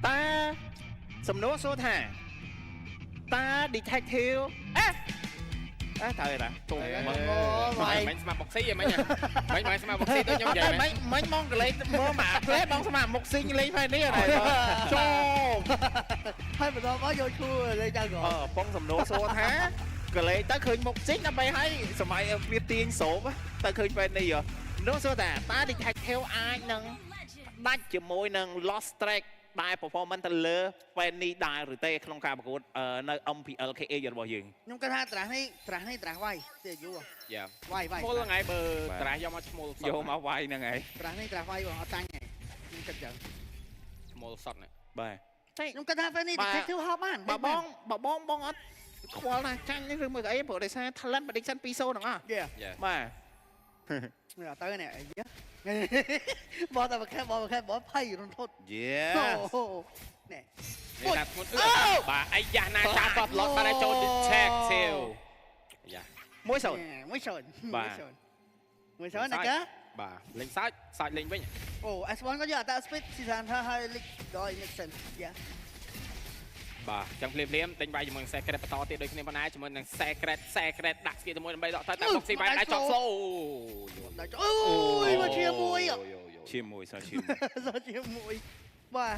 តើសំណួរសួរថាតើ detective អេអេត្រូវទេតា ទុំ អូ មក យ មិនស្មាបុកស៊ីអីមិញមិញមិនស្មាបុកស៊ីដូចខ្ញុំ អត់ និយាយ ទេមិញមិញមកកលេចមើលមកផ្លែបងស្មាមុខស៊ីងលេងផែនេះអត់ទេចូល ហើយបន្តមកយកឈួរលេងចៅក្រ អឺពងសំណួរសួរថាកលេចទៅឃើញមុខស៊ីងដើម្បីឲ្យសម័យវាទាញសោបទៅឃើញបែបនេះហ៎នោះសួរថាតើ detective អាចនឹងដាច់ជាមួយនឹង lost track ដែល performance ទៅលើ Fanny ដែរឬទេក្នុងការប្រកួតនៅ MPL KH របស់យើង ខ្ញុំគិតថាត្រាស់នេះត្រាស់នេះត្រាស់វាយជាយូរ យ៉ា វាយវាយ ឈ្មោះថ្ងៃបើត្រាស់យកមកឈ្មោះ យកមកវាយហ្នឹងហើយ ត្រាស់នេះត្រាស់វាយបងអត់ចាញ់ទេខ្ញុំគិតចឹង ឈ្មោះសតនេះ បាទ ខ្ញុំគិតថា Fanny detective ហប់បាន បើបងបើបងបងអត់ខ្វល់ណាចាញ់នេះឬមួយក៏អីព្រោះដោយសារ talent prediction 2-0ហ្នឹងអស់ យេ យ៉ា បាទ នេះអត់ទៅនេះអីបងតែខែបងខែបងភ័យរន្ធត់ យេ អូនេះ នេះថាធ្ងន់អឺបាទអាយ៉ាណាចាគាត់ឡត់បានចូល detective យ៉ា មួយសូន្យ មួយសូន្យ បាទ មួយសូន្យមួយសូន្យណាកា បាទលេងសើចសើចលេងវិញ អូ S1 ក៏យកអតា speed ស៊ីសានថាហើយ leak ដល់ Nixon យ៉ា បាទចឹងភ្លាមភ្លាមដេញវាយជាមួយនឹង Secret បន្តទៀតដូចគ្នាប៉ុណ្ណាជាមួយនឹង Secret Secret ដាក់ស្គីទៅមួយដើម្បីដកទៅតែបុកស៊ីវាយដែរចប់ slow ដល់អូយមកជាមួយ ឈាមមួយសោះឈាមមួយ សោះជាមួយបាទ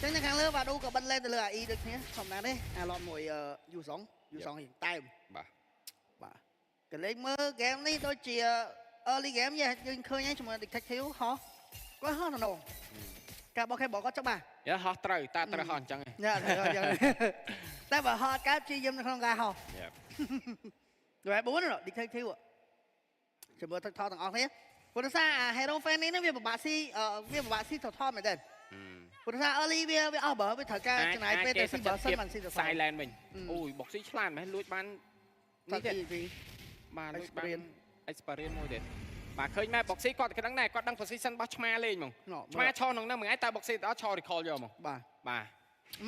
ចឹងនៅខាងលើបាទអូក៏បិទលេនទៅលើ AI ដូចគ្នាធម្មតាទេអាឡតមួយយូសងយូសងរៀងតែម បាទ បាទកលេចមើលហ្គេមនេះដូចជា early game យ៉ាយើងឃើញហើយជាមួយ detective ហោះគាត់ហោះនៅនោះការបោះខែបោះគាត់ច្បាស់ យ៉ាហោះត្រូវតើត្រូវហោះអញ្ចឹងឯង ញ៉ាអញ្ចឹងតែបើហោះអត់កើតព្យាយាមនៅក្នុងការហោះ ដល់4នោះ detective ជាមួយទឹកថតទាំងអស់គ្នាព្រោះសារអា hero fan នេះវាពិបាកស៊ីវាពិបាកស៊ីថតថតមែនទេព្រោះសារ early វាវាអស់បើវាត្រូវការចំណាយពេលទៅស៊ីបើសិនបានស៊ីទៅ silent វិញអូយបុកស៊ីឆ្លាតមែនលួចបាន នេះ នេះ ទេ ទេបាទលួចបាន experience មួយទៀតបាទឃើញម៉ែបុកស៊ីគាត់ក៏ដឹងដែរគាត់ដឹង position របស់ឆ្មាលេងហ្មងឆ្មាឈរក្នុងហ្នឹងមួយថ្ងៃតើបុកស៊ីទៅដល់ឈរ recall យកហ្មង បាទ បាទ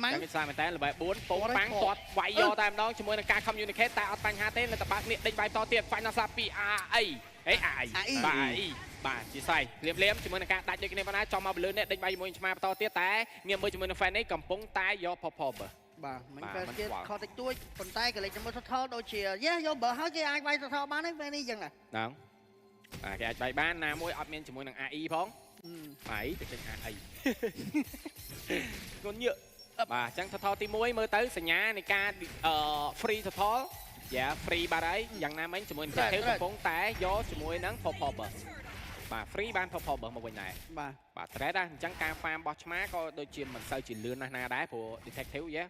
ម៉ាំង តែគេស្លាមែនតើល្បែ4ពងប៉ាំងទាត់វាយយកតែម្ដងជាមួយនឹងការ communicate តែអត់បញ្ហាទេនៅតែបើកនេះដេញវាយតទៀត final slap ពី RA អេ AI បាទ AI បាទជាស្រ័យភ្លាមភ្លាមជាមួយនឹងការដាច់ដូចគ្នាប៉ុណ្ណាចំមកបលឿននេះដេញវាយជាមួយឆ្មាបន្តទៀតតែងាកមើលជាមួយនឹង fan នេះកំពុងតែយក pop បើ បាទមិនកើតទៀតខុសតិចតួចប៉ុន្តែក៏លេចជាមួយថតដូចជាយេយកបើហើយគេអាចវាយថតបានទេពេលនេះអញ្ចឹងណា ហ្នឹងបាទគេអាចវាយបានណាមួយអត់មានជាមួយនឹង AI ផងបាយទៅចេញ AI ងន់ញើបាទអញ្ចឹងថតទី1មើលទៅសញ្ញានៃការអឺ free total យ៉ា free បាត់ហើយយ៉ាងណាមិញជាមួយនឹង Detective កំពុងតែយកជាមួយនឹង pop pop បាទ free បាន pop pop មកវិញដែរ បាទ បាទ thread ណាអញ្ចឹងការ farm របស់ឆ្មាក៏ដូចជាមិនសូវជាលឿនណាស់ណាដែរព្រោះ detective យ៉ា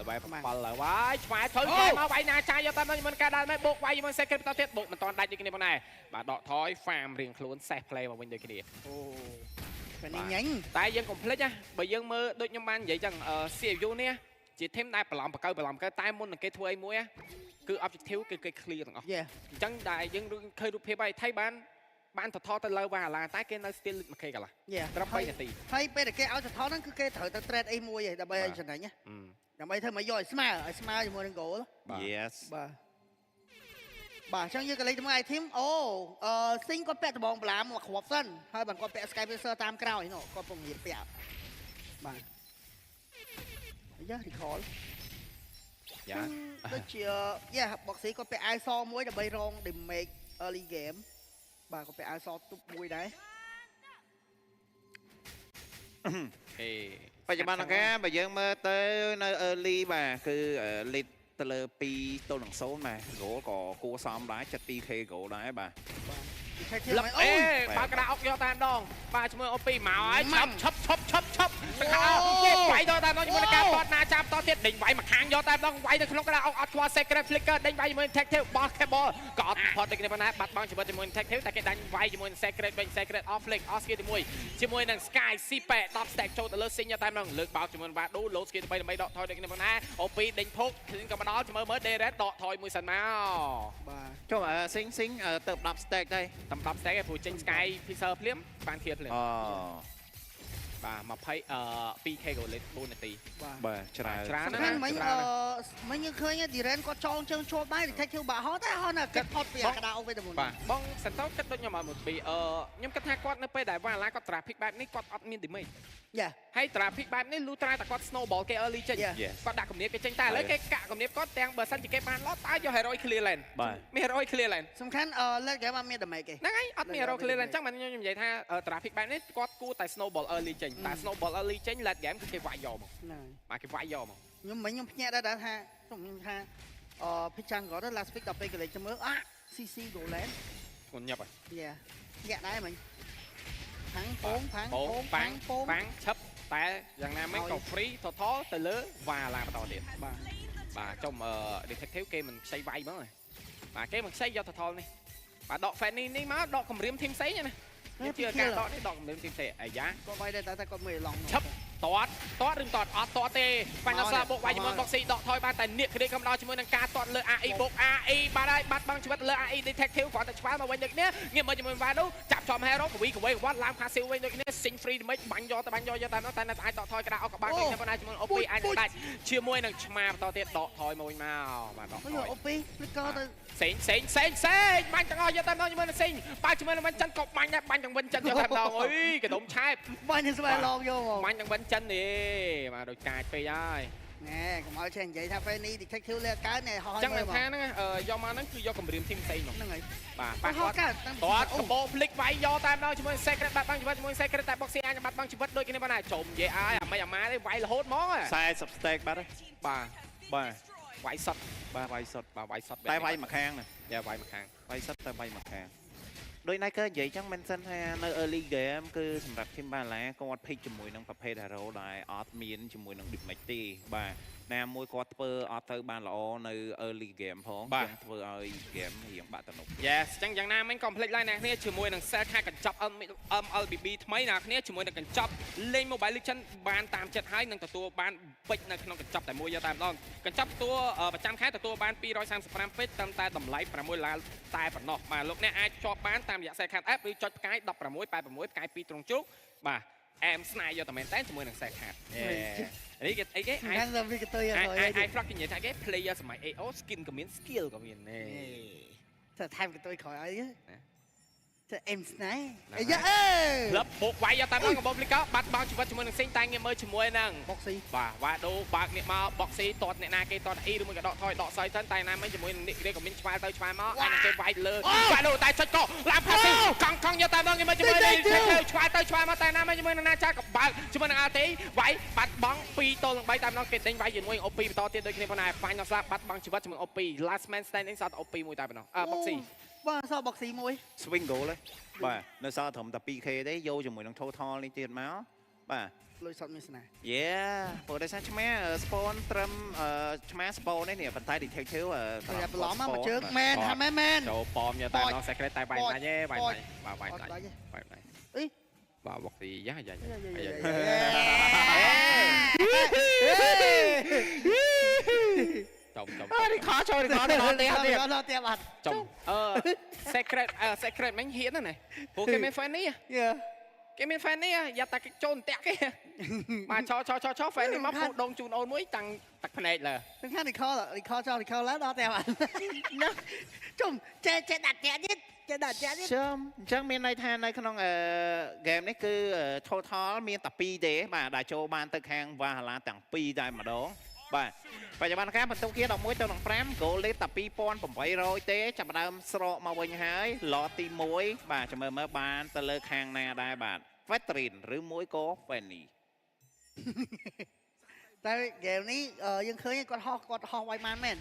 ល្បែ7ហើយវាយឆ្មាធ្វើឆ្មាមកវាយណាចាយយកតាមមិនការដើរមិនបុកវាយជាមួយ secret បន្តទៀតបុកមិនតាន់ដាច់ដូចគ្នាផងដែរបាទដកថយ farm រៀងខ្លួន safe play មកវិញដូចគ្នា អូពេលនេះញ៉ាញ់ តែយើងកុំភ្លេចណាបើយើងមើលដូចខ្ញុំបាននិយាយចឹង CFU នេះជា team ដែលប្រឡំបកៅប្រឡំបកៅតែមុននឹងគេធ្វើអីមួយគឺ objective គឺគេ clear ទាំងអស់ យេ អញ្ចឹងដែលយើងឃើញរូបភាពហើយថៃបានបានថតទៅលើវ៉ាឡាតែគេនៅ still លិច 1K កន្លះ យេ ត្រឹម3នាទី ហើយពេលដែលគេឲ្យថតហ្នឹងគឺគេត្រូវទៅ trade អីមួយឯងដើម្បីឲ្យចំណេញដើម្បីធ្វើមកយកឲ្យស្មើឲ្យស្មើជាមួយនឹង goal Yes បាទបាទអញ្ចឹងយើងក៏លេខទៅមើល item អូអឺស៊ីងគាត់ពាក់ដបងបន្លាមកគ្រាប់សិនហើយបានគាត់ពាក់ Sky Piercer តាមក្រោយនោះគាត់ពងរៀបពាក់បាទអាយ៉ា recall យ៉ា ដូចជាយ៉ាបុកស៊ីគាត់ពាក់អាវសមួយដើម្បីរង damage early game បាទគាត់ពាក់អាវសទប់មួយដែរ អេ បច្ចុប្បន្នកាបើយើងមើលទៅនៅ early បាទគឺ lead ទៅលើ2ទល់នឹង0បាទ goal ក៏គួរសមដែរ 72K goal ដែរបាទ Detective លឹកអេ អូយ បើក្តារអុកយកតែម្ដងបាទជាមួយអូពីមកហើយ ម៉ាំ ឈប់ឈប់ឈប់ឈប់ឈប់តខាវាយដល់តែម្ដងជាមួយនឹងការបត់ណាចាប់តទៀតដេញវាយមកខាងយកតែម្ដងវាយនៅក្នុងក្តារអុកអត់ខ្វល់ Secret Flicker ដេញវាយជាមួយ Detective បោះ Cable ក៏អត់ផុតដូចគ្នាប៉ុណ្ណាបាត់បង់ជីវិតជាមួយ Detective តែគេដាញ់វាយជាមួយនឹង Secret វិញ Secret off flick អស់ skill ទី1ជាមួយនឹង Sky CP 10 stack ចូលទៅលើ Sing យកតែម្ដងលើកបោកជាមួយនឹង Vadu លោត skill ទី3ដើម្បីដកថយដូចគ្នាប៉ុណ្ណាអូពីដេញភោគឃ្លីនក៏មកដល់មើលមើល Deret ដកថយមួយសិនមក បាទ ចុះស៊ីងស៊ីងទៅ10 stack ដែរ តាម10 stack ឯងព្រោះចេញ Sky Pixel ភ្លាមបាន kill ភ្លាម អូ បាទ20អឺ 2K goal lead 4នាទី បាទ បាទច្រើន ច្រើន សំខាន់មិញ ច្រើន អឺ ណាស់ មិញយើងឃើញឌីរ៉ែនគាត់ចងជើងជាប់ដែរ detective បាក់ហោះតែហោះណាគិតផុតពីអាក្តារអុកវិញតែមុន បាទបងសិនតោគិតដូចខ្ញុំឲ្យមួយពីអឺខ្ញុំគិតថាគាត់នៅពេលដែលវ៉ាឡាគាត់ traffic បែបនេះគាត់អត់មាន damage យ៉ា ហើយ draft pick បែបនេះលុះត្រាតែគាត់ snowball គេ early ចេញ Yeah. Yes. គាត់ដាក់គំនាបគេចេញតែឥឡូវគេកាក់គំនាបគាត់ទាំងបើសិនជាគេបាន Lord តើយក hero clear lane បាទ មាន hero clear lane សំខាន់អឺលើកហ្គេមអត់មាន damage ទេ ហ្នឹងហើយអត់មាន hero clear lane អញ្ចឹងបានខ្ញុំនិយាយថា draft pick បែបនេះគាត់គួរតែ snowball early ចេញតែ snowball early ចេញ late game គឺគេវាយយកមក ហ្នឹងហើយ បាទគេវាយយកមក ខ្ញុំមិញខ្ញុំភ្ញាក់ដែរថាខ្ញុំថាអឺ pick jungle ទៅ last pick ដល់ពេលកលេចទៅមើលអា CC Golan ធ្ងន់ញាប់ហើយ យ៉ាញាក់ដែរមិញផាំងពងផាំង បង ពង ប៉ាំង ពង ប៉ាំងឈឹបតែយ៉ាងណាមិញក៏ free total ទៅលើវ៉ាឡាបន្តទៀត បាទ បាទចុំអឺ detective គេមិនខ្ចីវាយហ្មងហ៎បាទគេមិនខ្ចីយក total នេះបាទដក fan នេះនេះមកដកគម្រាម team ផ្សេងណាខ្ញុំជឿការដកនេះដកគម្រាម team ផ្សេងអាយ៉ា គាត់វាយដែរតែគាត់មើលឡង ឈឹបតតតតឬតតអត់តតទេបញ្ញសាបុកវាយជាមួយបុកស៊ីដកថយបានតែនៀកគ្នាកំដៅជាមួយនឹងការតតលើ AI បុក AI បាទហើយបាត់បង់ជីវិតលើ AI detective គ្រាន់តែឆ្វាលមកវិញដូចគ្នាងាកមកជាមួយវ៉ានោះចាប់ចំ hero កវីកវីកវត្តឡើង passive វិញដូចគ្នា sing free damage បាញ់យកទៅបាញ់យកយកតែនោះតែនៅអាចដកថយក្តារអុកក្បាលដូចគ្នាប៉ុន្តែជាមួយ OP អាចនឹងដាច់ជាមួយនឹងឆ្មាបន្តទៀតដកថយមកវិញមកបាទដកថយ អូពី flicker ទៅ សេងសេងសេងសេងបាញ់ទាំងអស់យកតែម្ដងជាមួយនឹងសេងបើជាមួយនឹងវិនចិនក៏បាញ់ដែរបាញ់ទាំងវិនចិនយកតែម្ដងអុយកដុំឆែប បាញ់ស្បែកឡងយកមក បាញ់ទាំងវិនចិននេះបាទដូចកាចពេកហើយ ណែកុំឲ្យចេះនិយាយថាពេលនេះ detective លេកើតណែហោះ អញ្ចឹងមិនថាហ្នឹងយកមកហ្នឹងគឺយកកម្រាមធីមផ្សេងមក ហ្នឹងហើយ បាទប៉ះ ហោះ គាត់ កើតតាំង តតកបោភ្លេចវាយយកតែម្ដងជាមួយ Secret បាត់បង់ជីវិតជាមួយ Secret តែបុកស៊ីអាចបាត់បង់ជីវិតដូចគ្នាបានដែរចុំនិយាយអាយអាមិនអាម៉ាទេវាយរហូតហ្មង 40 stack បាត់ហើយ បាទ បាទ វាយសុត បាទវាយសុត បាទវាយសុត តែវាយមួយខាងណា យ៉ាវាយមួយខាង វាយសុតតែវាយមួយខាងដោយណៃកើនិយាយចឹងមិនសិនថានៅ early game គឺសម្រាប់ team Bala គាត់ pick ជាមួយនឹងប្រភេទ hero ដែលអត់មានជាមួយនឹង damage ទេបាទណាមួយគាត់ធ្វើអត់ទៅបានល្អនៅ early game ផងចឹងធ្វើឲ្យ game រៀងបាក់ទំនុក Yes អញ្ចឹងយ៉ាងណាមិញកុំភ្លេចឡើយអ្នកគ្នាជាមួយនឹង Cell ខាកញ្ចប់ MLBB ថ្មីអ្នកគ្នាជាមួយនឹងកញ្ចប់លេង Mobile Legends បានតាមចិត្តហើយនឹងទទួលបានពេជ្រនៅក្នុងកញ្ចប់តែមួយយកតែម្ដងកញ្ចប់ទទួលប្រចាំខែទទួលបាន235ពេជ្រតាមតែតម្លៃ6ដុល្លារតែប៉ុណ្ណោះបាទលោកអ្នកអាចជាប់បានតាមរយៈ Cell Card App ឬចុចផ្កាយ1686ផ្កាយ2ត្រង់ជ្រូកបាទអែមស្នាយយកតែមែនតែជាមួយនឹង Cell Card នេះគេអីគេ សំខាន់តែវាកតុយ អា ហើយ យ Frog គេនិយាយថាគេ player សម័យ AO skin ក៏មាន skill ក៏មានណែ តែថែមកតុយក្រោយអីតែអឹមស្នេហ៍អាយ៉ាអេ ក្លឹបបុកវាយយកតាមដងកំបុំលីកបាត់បង់ជីវិតជាមួយនឹងសេងតែងាកមើលជាមួយនឹង បុកស៊ី បាទវ៉ាដូបើកនេះមកបុកស៊ីតតអ្នកណាគេតតអ៊ីឬមួយក៏ដកថយដកសយទៅតែណាមិញជាមួយនឹងនេះគេក៏មានឆ្វាលទៅឆ្វាលមកអានគេវាយលើវ៉ាដូតែចុចកឡើងផាស៊ីកង់កង់យកតាមដងងាកមើលជាមួយនឹងឆ្វាលទៅឆ្វាលមកតែណាមិញជាមួយនឹងណាចាក៏បើកជាមួយនឹងអាទីវាយបាត់បង់2ទល់នឹង3តាមដងគេដេញវាយជាមួយអូពីបន្តទៀតដូចគ្នាប៉ុណ្ណាបាញ់ដល់ស្លាប់បាត់បង់ជីវិតជាមួយអូពី last man standing សតអូពីមួយតែប៉ុណ្ណោះអឺបុកស៊ី បាទសបុកស៊ីមួយ swing goal ហ៎បាទនៅសល់ត្រឹមតែ 2K ទេយកជាមួយនឹង total នេះទៀតមកបាទ លុយសតមានស្នេហ៍ Yeah ព្រោះដោយសារឆ្មា spawn ត្រឹមឆ្មា spawn នេះនេះប៉ុន្តែ detective តែបន្លំមកជើងមែនថាមែនមែន ចូលប៉មយកតែណោះ secret តែវាយណាច់ទេវាយណាច់បាទវាយណាច់វាយណាច់ អី បាទបុកទីយ៉ាយ៉ាយ៉ាចំចំ អឺ record ចូល record ដល់ផ្ទះទៀត ដល់ផ្ទះបាត់ ចំអឺ secret អឺ secret មិញហ៊ានណាស់ណាព្រោះគេមាន fan នេះ យ៉ា គេមាន fan នេះយ៉ាតែគេចូលអន្ទាក់គេបាទឆោឆោឆោឆោ fan នេះមកពូដងជូនអូនមួយតាំងទឹកភ្នែកលើ សំខាន់ recall recall ចោល recall ឡើងដល់ផ្ទះបាត់ណាជុំចេះចេះដាក់ផ្ទះទៀតចេះដាក់ផ្ទះទៀត ជើមអញ្ចឹងមានន័យថានៅក្នុងអឺ game នេះគឺ total មានតែ2ទេបាទដែលចូលបានទៅខាង Valhalla ទាំងពីរតែម្ដងបាទបច្ចុប្បន្នការបន្ទុកជា11ទៅនឹង5 goal lead តែ2800ទេចាប់ផ្ដើមស្រកមកវិញហើយ lot ទី1បាទចាំមើលមើលបានទៅលើខាងណាដែរបាទ Veteran ឬមួយក៏ Fanny តែ game នេះយើងឃើញគាត់ហោះគាត់ហោះវាយបានមែន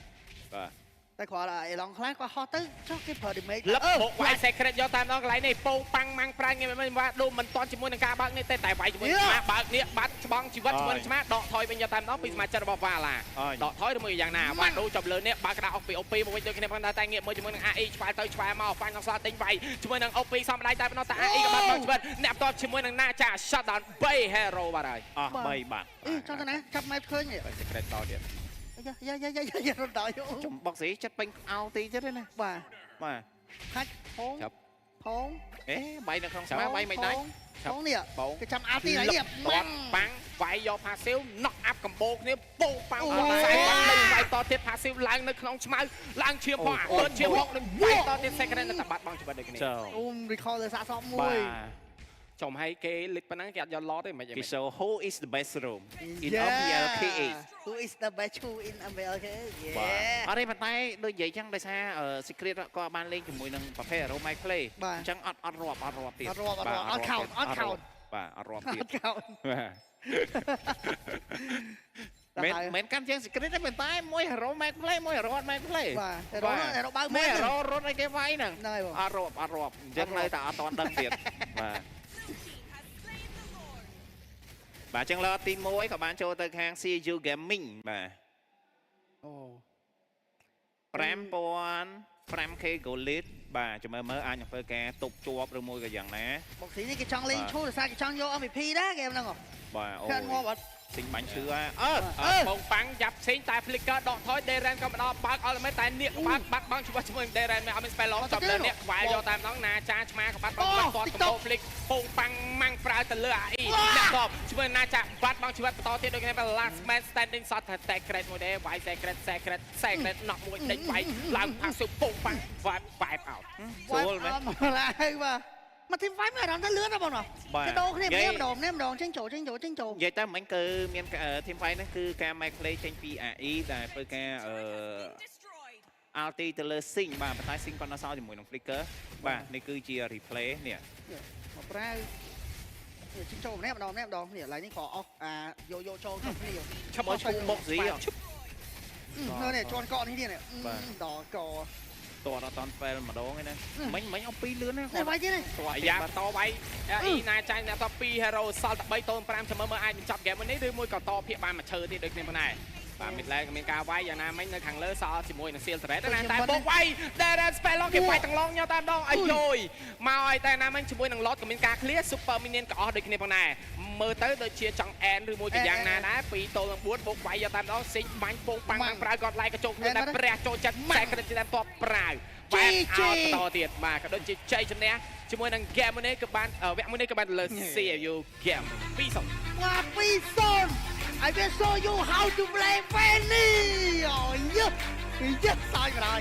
បាទ តែគ្រាន់តែអេឡងខ្លះគាត់ហោះទៅចុះគេប្រើ damage លឹបបុកវាយ secret យកតាមដងកន្លែងនេះពងប៉ាំងម៉ាំងប្រាញ់ងាយមិនវ៉ាដូមិនតន់ជាមួយនឹងការបើកនេះទេតែវាយជាមួយឆ្មាបើកនេះបាត់ច្បងជីវិតជាមួយនឹងឆ្មាដកថយវិញយកតាមដងពីសមាជិករបស់វ៉ាឡាដកថយឬមួយយ៉ាងណាវ៉ាដូចាប់លើនេះបើកក្តារអុកពីអូពីមកវិញដូចគ្នាផងដែរតែងាកមួយជាមួយនឹង AE ឆ្វាយទៅឆ្វាយមកហ្វាញ់ក្នុងស្លាទិញវាយជាមួយនឹងអូពីសំដៃតែប៉ុណ្ណោះតែ AE ក៏បាត់បង់ជីវិតអ្នកបន្ទាប់ជាមួយនឹងណាចា shut down 3 hero បាត់ហើយ អស់3បាទ អីចង់ទៅណាចាប់ម៉ែឃើញ secret តទៀត យ៉ាយ៉ាយ៉ាយ៉ារត់ដល់យោ ចំបុកស្រីចិត្តពេញអោទីទៀតណា បាទ បាទ ខាច់ផងផង អេបាយនៅក្នុងស្មាបាយមិនដាច់ ផងនេះ បង គេចាំអាទីនេះ តតប៉ាំងវាយយក passive knock up កំបោគ្នាពោប៉ាំងអត់ខ្សែបាត់លេងវាយតទៀត passive ឡើងនៅក្នុងឆ្មៅឡើងឈាមផងអាពើឈាមផងនឹងវាយតទៀត secret នៅតែបាត់បង់ជីវិតដូចគ្នា ចូល អូម recall លើសាកសពមួយ បាទ ចំឲ្យគេលិចប៉ុណ្ណឹងគេអត់យក Lord ទេមិន គេ show who is the best roam in MPLKH. Who is the best who in MPLK? បាទអត់ទេប៉ុន្តែដូចនិយាយចឹងដោយសារ Secret ក៏បានលេងជាមួយនឹងប្រភេទ Hero Match Play បាទ អញ្ចឹងអត់អត់រាប់អត់រាប់ទៀត អត់រាប់អត់រាប់អត់ count អត់ count បាទអត់រាប់ទៀត អត់ count បាទមិនមិនកាន់ជាង Secret ទេប៉ុន្តែមួយ Hero Match Play មួយ Hero អត់ Match Play បាទ Hero Hero បើក មួយ មែន Hero រត់ឲ្យគេវាយហ្នឹង ហ្នឹងហើយបង អត់រាប់អត់រាប់អញ្ចឹងនៅតែអត់តន់ដឹងទៀតបាទបាទអញ្ចឹងឡទី1ក៏បានចូលទៅខាង CU Gaming បាទ អូ 5000 5K gold lead បាទចាំមើលមើលអាចនឹងធ្វើការទប់ជាប់ឬមួយក៏យ៉ាងណា បុកស៊ីនេះគេចង់លេងឈូដោយសារគេចង់យក MVP ដែរហ្គេមហ្នឹងហ៎ បាទអូ ខាត់ងាប់អត់ សិញបាញ់ឈឺហ่าអើ អឺ បងប៉ាំងយ៉ាប់ផ្សេងតែ flicker ដកថយ Deren ក៏មកដល់បើក ultimate តែនៀកបើកបាត់បង់ច្បាស់ជាមួយ Deren មិនអត់មាន spell ឡងចាប់លើនៀកខ្វែយកតាមដងណាចាឆ្មាក៏បាត់បង់បាត់តកំ flick ពងប៉ាំងម៉ាំងប្រើទៅលើ AI អ្នកតបជាមួយណាចាបាត់បង់ជីវិតបន្តទៀតដូចគ្នា last man standing សតតែ secret មួយទេវាយ secret secret secret ណោះមួយដេញវាយឡើងផាសុពងប៉ាំងវាយបែបអោត ស្រួលមែន មកឡើយបាទមកទីវាយមានអារម្មណ៍ថាលឿនណាស់បងគេដូរគ្នាម្នាក់ម្ដងម្នាក់ម្ដងចេញចូលចេញចូលចេញចូល និយាយទៅមិញគឺមាន team fight ហ្នឹងគឺការ make play ចេញពី AI ដែលធ្វើការអឺ ulti ទៅលើ Sing បាទប៉ុន្តែ Sing គាត់នៅសល់ជាមួយនឹង Flicker បាទនេះគឺជា replay នេះ មកប្រើនេះចេញចូលម្នាក់ម្ដងម្នាក់ម្ដងនេះឥឡូវនេះក៏អស់អាយកយកចូលក្នុងគ្នា ឈប់មកឈូបុកស៊ី នេះជន់កកនេះទៀតដល់ក តអត់តន់ fail ម្ដងឯណាមិញមិញអស់ពីរលឿនណា នេះវាយទៀតនេះ អាយ៉ាតវាយអ៊ីណាចាញ់អ្នកត2 hero សល់តែ3តូន5ចាំមើលមើលអាចបញ្ចប់ហ្គេមមួយនេះឬមួយក៏តភាកបានមួយឈើទៀតដូចគ្នាផងដែរបាទមីតឡែក៏មានការវាយយ៉ាងណាមិញនៅខាងលើសល់ជាមួយនឹង Seal Threat ណាតែបុកវាយ Darren Spell គេវាយទាំងឡងញ៉ាំតាមដងអាយយមកឲ្យតែណាមិញជាមួយនឹង Lot ក៏មានការ clear Super Minion ក៏អស់ដូចគ្នាផងដែរមើលទៅដូចជាចង់អែនឬមួយក៏យ៉ាងណាដែរ2ទល់នឹង4បុកវាយយកតាមដងសេងបាញ់ពងប៉ាំងប្រើគាត់ឡៃក៏ចូលខ្លួនតែព្រះចូលចិត្តតែក្រិតជាតាមតបប្រាវបែបអោតបន្តទៀតបាទក៏ដូចជាជ័យជំនះជាមួយនឹង game មួយនេះក៏បានវគ្គមួយនេះក៏បានលើ CFU game 2-0 វ៉ា2-0 I will show you how to play Fanny អូយយឺសើចបណ្ដោយ